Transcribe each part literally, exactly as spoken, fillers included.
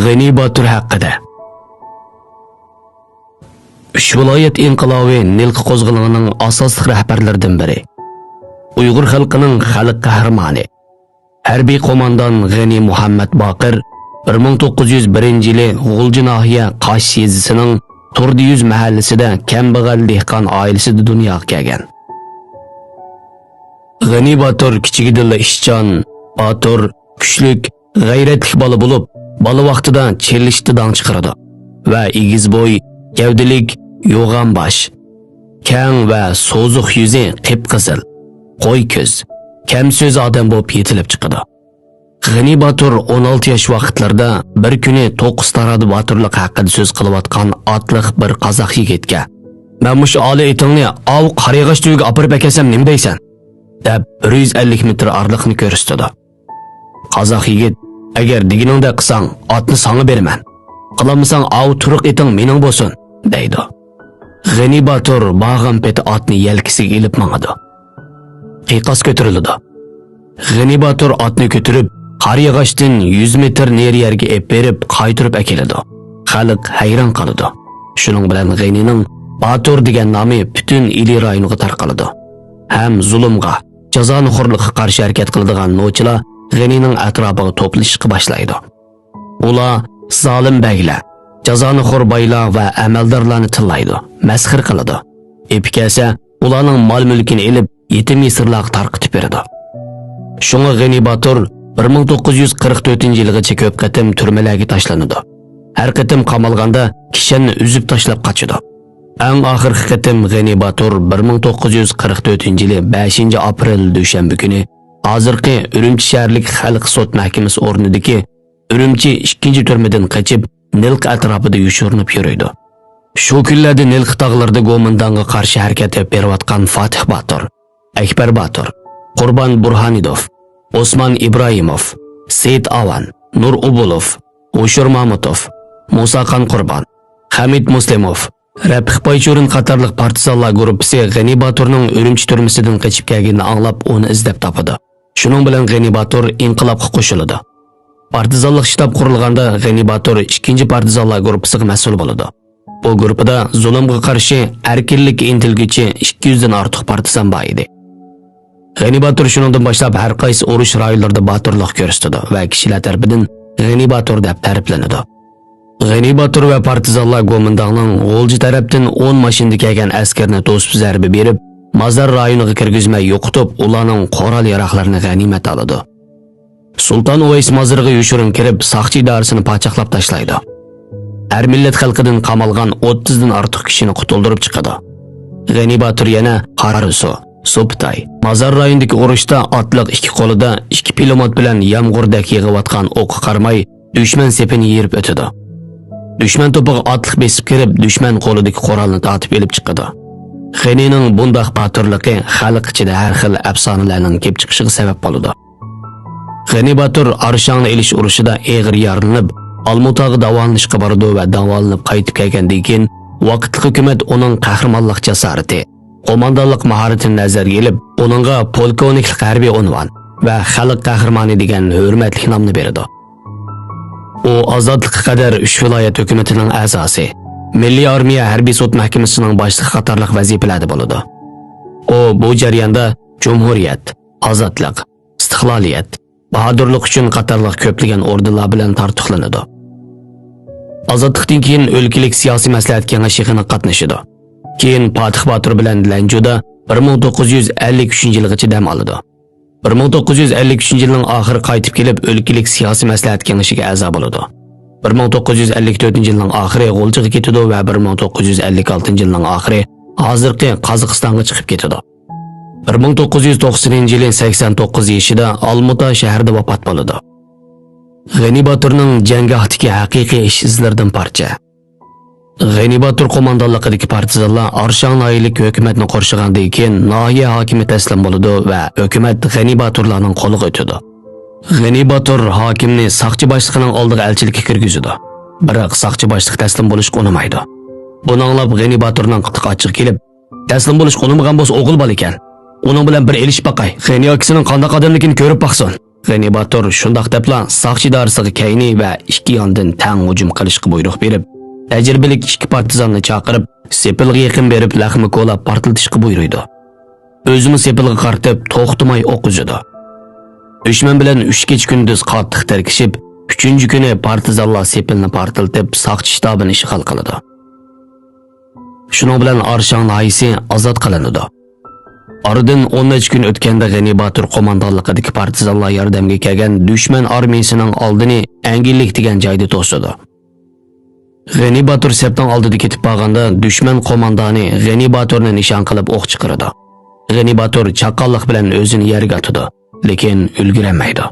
غېنى باتۇر ھەققىدە. ئۈچ ۋىلايەت ئىنقىلابى نىلقا قوزغىلىڭىنىڭ ئاساسلىق رەھبەرلىرىدىن بىرى. ئۇيغۇر خەلقىنىڭ خەلق قەھرىمانى، ھەربىي قوماندان غېنى مۇھەممەد باقىر بىر مىڭ توققۇز يۈز بىرىنچى يىلى غۇلجا ناھىيە قاش يېزىسىنىڭ تۇردى يۈز مەھەللىسىدە كەمبەغەل دېھقان ئائىلىسىدە دۇنياغا كەلگەن. غېنى باتۇر كىچىكىدىنلا ئىشچان، باتۇر، كۈچلۈك، غەيرەتلىك بالا بولۇپ، بالا ۋاقتىدا چېلىشتا داڭ چىقىرىدۇ ۋە ئېگىز بوي، گەۋدىلىك، يوغان باش، كەڭ ۋە سوزۇق يۈزى قىپقىزىل، قوي كۆز، كەم سۆز ئادەم بولۇپ يېتىلىپ چىقىدۇ. غېنى باتۇر ئون ئالتە ياش ۋاقىتلىرىدا بىر كۈنى توققۇز تارادا باتۇرلۇق ھەققىدە سۆز قىلىۋاتقان ئاتلىق بىر قازاق يىگىتكە، «مەن مۇشۇ ئالىي ئېتىڭنى ئاۋۇ قارىياغاچ تۈۋىگە ئاپىرىپ ئەكەلسەم نېمە دەيسەن؟» دەپ، بىر يۈز ئەللىك مېتىر ئارىلىقنى كۆرسىتىدۇ. قازاق يىگىت، «ئەگەر دېگىنىڭدەك قىلساڭ، ئاتنى ساڭا بېرىمەن. قىلالمىساڭ، ئاۋۇ تۇرۇق ئېتىڭ مېنىڭ بولسۇن» دەيدۇ. غېنى باتۇر بارغان پېتى ئاتنى يەلكىسىگە ئېلىپ ماڭىدۇ. قىيقاس كۆتۈرۈلىدۇ. غېنى باتۇر ئاتنى كۆتۈرۈپ، قارىياغاچتىن يۈز مېتىر نېرى يەرگە ئېلىپ بېرىپ، قايتۇرۇپ ئەكېلىدۇ. خەلق ھەيران قالىدۇ. شۇنىڭ بىلەن غېنىنىڭ باتۇر دېگەن نامى پۈتۈن ئىلى رايونىغا تارقىلىدۇ. ھەم زۇلۇمغا، جازانىخورلۇققا قارشى ھەرىكەت قىلىدىغان نوچىلار غېنىنىڭ ئەتراپىغا توپلىشىشقا باشلايدۇ. ئۇلار زالىم بەگلەر، جازانىخور بايلار ۋە ئەمەلدارلارنى تىللايدۇ، مەسخىرە قىلىدۇ. ئېپى كەلسە، ئۇلارنىڭ مال-مۈلكىنى ئېلىپ، يېتىم-يېسىرلارغا تارقىتىپ بېرىدۇ. شۇڭا غېنى باتۇر بىر مىڭ توققۇز يۈز قىرىق تۆتىنچى يىلغىچە كۆپ قېتىم تۈرمىلەرگە تاشلىنىدۇ. ھەر قېتىم قامالغاندا، كىشەننى ئۈزۈپ تاشلاپ قاچىدۇ. ئەڭ ئاخىرقى قېتىم غېنى باتۇر بىر مىڭ توققۇز يۈز قىرىق تۆتىنچى يىلى بەشىنچى ئاپرېل دۈشەنبە كۈنى ھازىرقى ئۈرۈمچى شەھەرلىك خەلق سوت مەھكىمىسى ئورنىدىكى ئۈرۈمچى ئىككىنچى تۈرمىدىن قېچىپ، نىلقا ئەتراپىدا يوشۇرۇنۇپ يۈرىدۇ. شۇ كۈنلەردە نىلقا تاغلىرىدا گومىنداڭغا قارشى ھەرىكەت ئېلىپ بېرىۋاتقان فاتىھ باتۇر، ئەكبەر باتۇر، قۇربان بۇرھانىدوف، ئوسمان ئىبراھىموف، سېيىت ئاۋان، نۇر ئوبۇلوف، ھوشۇر مامۇتوف، مۇساخان قۇربان، خەمىت مۇسلىموف، رەپىق بايچۇرىن قاتارلىق پارتىزانلار گۇرۇپپىسى غېنى باتۇرنىڭ ئۈرۈمچى تۈرمىسىدىن قېچىپ كەلگىنىنى ئاڭلاپ، ئۇنى ئىزدەپ تاپىدۇ. شۇنىڭ بىلەن غېنى باتۇر ئىنقىلابقا قوشۇلىدۇ. پارتىزانلىق شتاب قۇرۇلغاندا، غېنى باتۇر ئىككىنچى پارتىزانلار گۇرۇپپىسىغا مەسئۇل بولىدۇ. بۇ گۇرۇپپىدا زۇلۇمغا قارشى ئەركىنلىككە ئىنتىلگۈچى ئىككى يۈزدىن ئارتۇق پارتىزان بار ئىدى. غېنى باتۇر شۇنىڭدىن باشلاپ ھەر قايسى ئۇرۇش رايونلىرىدا باتۇرلۇق كۆرسىتىدۇ ۋە كىشىلەر تەرىپىدىن غېنى باتۇر دەپ تەرىپلىنىدۇ. غېنى باتۇر ۋە پارتىزانلار گومىنداڭنىڭ غۇلجا تەرەپتىن ئون ماشىنىدا كەلگەن ئەسكىرىنى توسۇپ زەربە بېرىپ، مازار رايونىغا كىرگۈزمەي يوقىتىپ، ئۇلارنىڭ قورال-ياراغلىرىنى غەنىيمەت ئالىدۇ. سۇلتان ئۇۋەيس مازىرىغا يوشۇرۇن كىرىپ، ساقچى ئىدارىسىنى پاچاقلاپ تاشلايدۇ. ھەر مىللەت خەلقىدىن قامالغان ئوتتۇزدىن ئارتۇق كىشىنى قۇتۇلدۇرۇپ چىقىدۇ. غېنى باتۇر يەنە قارارسۇ، سوپىتاي، مازار رايونىدىكى ئۇرۇشتا ئاتلىق ئىككى قولىدا ئىككى پىلىموت بىلەن يامغۇردەك يېغىۋاتقان ئوققا قارىماي، دۈشمەن سېپىنى يېرىپ ئۆتىدۇ. دۈشمەن توپىغا ئاتلىق بېسىپ كىرىپ، دۈشمەن قولىدىكى قورالنى تارتىپ ئېلىپ چىقىدۇ. غېنىنىڭ بۇنداق باتۇرلۇقى خەلق ئىچىدە ھەر خىل ئەپسانىلەرنىڭ كېلىپ چىقىشىغا سەۋەب بولىدۇ. غېنى باتۇر ئارشاڭنى ئېلىش ئۇرۇشىدا ئېغىر يارىلىنىپ، ئالمۇتاغا داۋالىنىشقا بارىدۇ ۋە داۋالىنىپ قايتىپ كەلگەندىن كېيىن، ۋاقىتلىق ھۆكۈمەت ئۇنىڭ قەھرىمانلىق جاسارىتى، قوماندانلىق ماھارىتىنى نەزەرگە ئېلىپ، ئۇنىڭغا پولكوۋنىكلىق ھەربىي ئۇنۋان ۋە خەلق قەھرىمانى دېگەن ھۆرمەتلىك نامنى بېرىدۇ. ئۇ ئازادلىققا قەدەر ئۈچ ۋىلايەت ھۆكۈمىتىنىڭ ئەزاسى، مىللىي ئارمىيە ھەربىي سوت مەھكىمىسىنىڭ باشلىقى قاتارلىق ۋەزىپىلەردە بولىدۇ. ئۇ بۇ جەرياندا جۇمھۇرىيەت، ئازادلىق، ئىستىقلالىيەت، باھادۇرلۇق ئۈچۈن قاتارلىق كۆپلىگەن ئوردېنلار بىلەن تارتۇقلىنىدۇ. ئازادلىقتىن كېيىن ئۆلكىلىك سىياسىي مەسلىھەت كېڭىشى يىغىنىغا قاتنىشىدۇ. كېيىن پاتىخ باتۇر بىلەن لەنجۇدا بىر مىڭ توققۇز يۈز ئەللىك ئۈچىنچى يىلغىچە دەم ئالىدۇ. بىر مىڭ توققۇز يۈز ئەللىك ئۈچىنچى يىلنىڭ ئاخىرى قايتىپ كېلىپ، ئۆلكىلىك سىياسىي مەسلىھەت كېڭىشىگە ئەزا بولىدۇ. بىر مىڭ توققۇز يۈز ئەللىك تۆتىنچى يىلنىڭ ئاخىرى غۇلجىغا كېتىدۇ ۋە بىر مىڭ توققۇز يۈز ئەللىك ئالتىنچى يىلنىڭ ئاخىرى ھازىرقى قازاقىستانغا چىقىپ كېتىدۇ. بىر مىڭ توققۇز يۈز توقسىنىنچى يىلى سەكسەن توققۇز يېشىدا ئالمۇتا شەھىرىدە ۋاپات بولىدۇ. غېنى باتۇرنىڭ جەڭگاھتىكى ھەقىقىي ئىش ئىزلىرىدىن پارچە. غېنى باتۇر قوماندانلىقىدىكى پارتىزانلار ئارشاڭ ناھىيەلىك ھۆكۈمەتنى قورشىغاندىن كېيىن، ناھىيە ھاكىمى تەسلىم بولىدۇ ۋە ھۆكۈمەت غېنى باتۇرلارنىڭ قولىغا ئۆتىدۇ. غېنى باتۇر ھاكىمنى ساقچى باشلىقىنىڭ ئالدىغا ئەلچىلىككە كىرگۈزىدۇ. بىراق ساقچى باشلىقى تەسلىم بولۇشقا ئۇنىمايدۇ. بۇنى ئاڭلاپ، غېنى باتۇرنىڭ قىلتىقى ئاچچىقى كېلىپ، «تەسلىم بولۇشقا ئۇنىمىغان بولسا ئوغۇل بالا ئىكەن. ئۇنىڭ بىلەن بىر ئېلىشىپ باقاي. غېنى ئاكىسىنىڭ قانداق ئادەملىكىنى كۆرۈپ باقسۇن» غېنى باتۇر شۇنداق دەپلا ساقچى ئىدارىسىغا كەينى ۋە ئىككى ياندىن تەڭ ھۇجۇم قىلىشقا بۇيرۇق بېرىپ، تەجرىبىلىك ئىككى پارتىزاننى چاقىرىپ، سېپىلغا يېقىن بېرىپ لەخمە كولاپ پارتلىتىشقا بۇيرۇيدۇ. ئۆزىمۇ سېپىلغا قارىتىپ توختىماي ئوق ئۈزىدۇ. دۈشمەن بىلەن ئۈچ كېچە كۈندۈز قاتتىق تىركىشىپ، ئۈچىنچى كۈنى پارتىزانلار سېپىلنى پارتلىتىپ، ساقچى شتابىنى ئىشغال قىلىدۇ. شۇنىڭ بىلەن ئارشاڭ ناھىيىسى ئازاد قىلىنىدۇ. ئارىدىن ئون نەچچە كۈن ئۆتكەندە غېنى باتۇر قوماندانلىقىدىكى پارتىزانلار ياردەمگە كەلگەن دۈشمەن ئارمىيىسىنىڭ ئالدىنى ئەنگىلىك دېگەن جايدا توسىدۇ. غېنى باتۇر سەپنىڭ ئالدىدا كېتىپ بارغاندا، دۈشمەن قوماندانى غېنى باتۇرنى نىشان قىلىپ ئوق چىقىرىدۇ. غېنى باتۇر چاققانلىق بىلەن ئۆزىنى يەرگە ئاتىدۇ، لېكىن ئۈلگۈرەلمەيدۇ.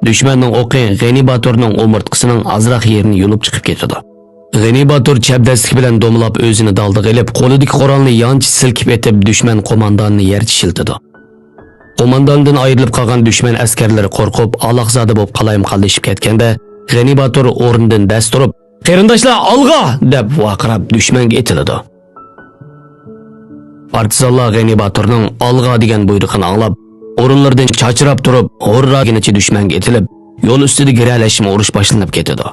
دۈشمەننىڭ ئوقى غېنى باتۇرنىڭ ئومۇرتقىسىنىڭ ئازراق يېرىنى يۇلۇپ چىقىپ كېتىدۇ. غېنى باتۇر چەبدەسلىك بىلەن دومىلاپ ئۆزىنى دالدىغا ئېلىپ، قولىدىكى قورالنى يانچە سىلكىپ ئېتىپ، دۈشمەن قوماندانىنى يەر چىشلىتىدۇ. قومانداندىن ئايرىلىپ قالغان دۈشمەن ئەسكەرلىرى قورقۇپ، ئالاقزادە بولۇپ قالايمىقانلىشىپ كەتكەندە، غېنى باتۇر ئورنىدىن دەس تۇرۇپ، «قېرىنداشلار، ئالغا!» دەپ ۋارقىراپ دۈشمەنگە ئېتىلىدۇ. پارتىزانلار غېنى باتۇرنىڭ «ئالغا» دېگەن بۇيرۇقىنى ئاڭلاپ، ئورۇنلىرىدىن چاچراپ تۇرۇپ، ھۇررا دېگىنىچە دۈشمەنگە ئېتىلىپ، يول ئۈستىدە گىرەلەشمە ئۇرۇش باشلىنىپ كېتىدۇ.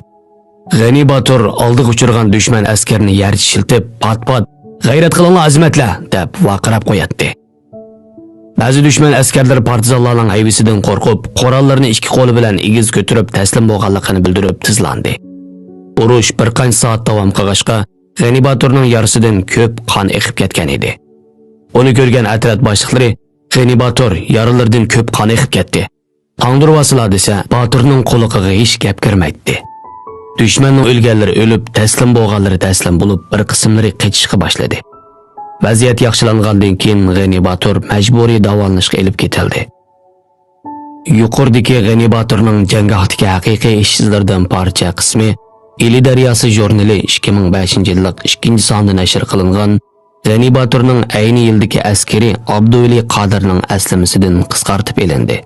غېنى باتۇر ئالدىغا ئۇچرىغان دۈشمەن ئەسكىرىنى يەر چىشلىتىپ، «پات-پات، غەيرەت قىلىڭلار، ئەزىمەتلەر!» دەپ ۋارقىراپ قوياتتى. بەزى دۈشمەن ئەسكەرلىرى پارتىزانلارنىڭ ھەيۋىسىدىن قورقۇپ، قوراللىرىنى ئىككى قولى بىلەن ئېگىز كۆتۈرۈپ تەسلىم بولغانلىقىنى بىلدۈرۈپ تېزلاندى. ئۇرۇش بىر قانچە سائەت داۋام قىلغاچقا، غېنى باتۇرنىڭ يارىسىدىن كۆپ قان ئېقىپ كەتكەن ئىدى. ئۇنى كۆرگەن ئەترەت باشلىقلىرى، «غېنى باتۇر، يارىلىرىدىن كۆپ قان ئېقىپ كەتتى. تاڭدۇرۇۋالسىلا» دېسە، باتۇرنىڭ قۇلىقىغا ھېچ گەپ كىرمەيتتى. دۈشمەننىڭ ئۆلگەنلىرى ئۆلۈپ، تەسلىم بولغانلىرى تەسلىم بولۇپ، بىر قىسىملىرى قېچىشقا باشلىدى. ۋەزىيەت ياخشىلانغاندىن كېيىن، غېنى باتۇر مەجبۇرىي داۋالىنىشقا ئېلىپ كېتىلدى. يۇقىرىدىكى غېنى باتۇرنىڭ جەڭگاھتىكى ھەقىقىي ئىش-ئىزلىرىدىن پارچە قىسمى ئىلى دەرياسى ژۇرنىلى ئىككى مىڭ بەشىنچى يىللىق ئىككىنچى سانىدا نەشر قىلىنغان غېنى باتۇرنىڭ ئەينى يىلدىكى ئەسكىرى ئابدۇۋەلى قادىرنىڭ ئەسلىمىسىدىن قىسقارتىپ ئېلىندى.